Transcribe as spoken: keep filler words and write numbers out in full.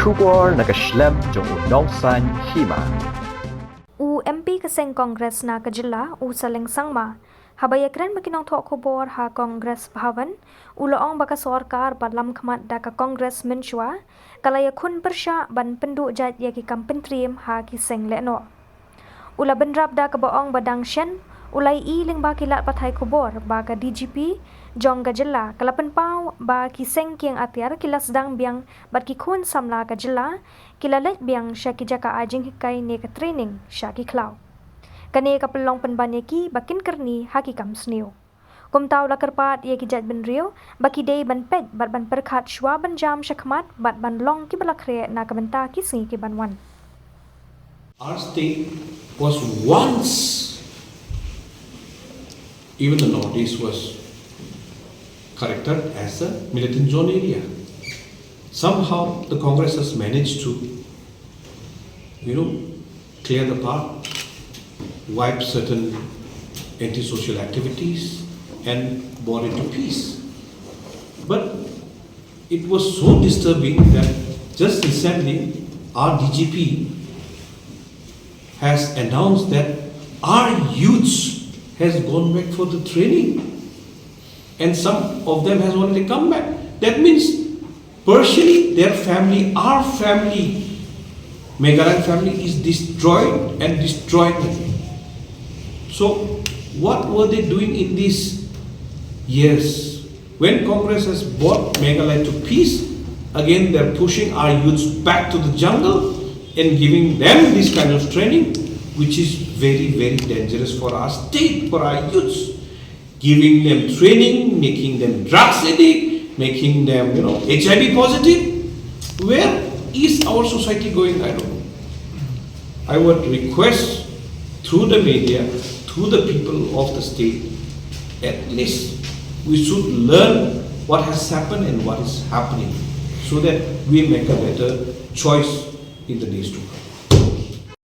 Khubor na ka shlem jong u Nongsaiñ Hima. U M P ka seng Congress na ka jylla, u Saleng Sangma, haba ïakren bad ki nongthoh khubor ha Congress Bhavan, u la ong ba ka sorkar ba lam khmat da ka Congress mynshuwa ka la ïakhun pyrshah ban pynduh jait ïa ki kam pyntriem ha ki seng lehnoh. U la bynrap da kaba ong ba dang shen u la ïohi lyngba ki lad pathai khubor ba ka D G P jong ka jylla ka la pynpaw ba ki seng kieng atiar ki la sdang biang bad ki khun samla ka jylla ki la leit biang sha ki jaka ai jinghikai ne ka training sha ki khlaw. Kane ka pynlong pynban ïa ki ba kin kyrni ha ki kam sniew. Kumta u la kyrpad ïa ki jaitbynriew ba ki dei ban peit bad ban pyrkhat shuwa ban jam shakhmat bad ban long kiba la khreh na ka bynta ki sngi kiban wan. Our state was once, even the Northeast was charactered as a militant zone area. Somehow the Congress has managed to, you know, clear the path, wipe certain anti-social activities, and brought it to peace. But it was so disturbing that just recently our D G P has announced that our youths has gone back for the training, and some of them has already come back. That means partially their family, our family, Meghalaya family is destroyed and destroyed. So what were they doing in these years? When Congress has brought Meghalaya to peace, again they're pushing our youths back to the jungle and giving them this kind of training, which is very, very dangerous for our state, for our youths. Giving them training, making them drugs addict, making them, you know, H I V positive. Where is our society going? I don't know. I would request through the media, through the people of the state, at least we should learn what has happened and what is happening so that we make a better choice in the days to come.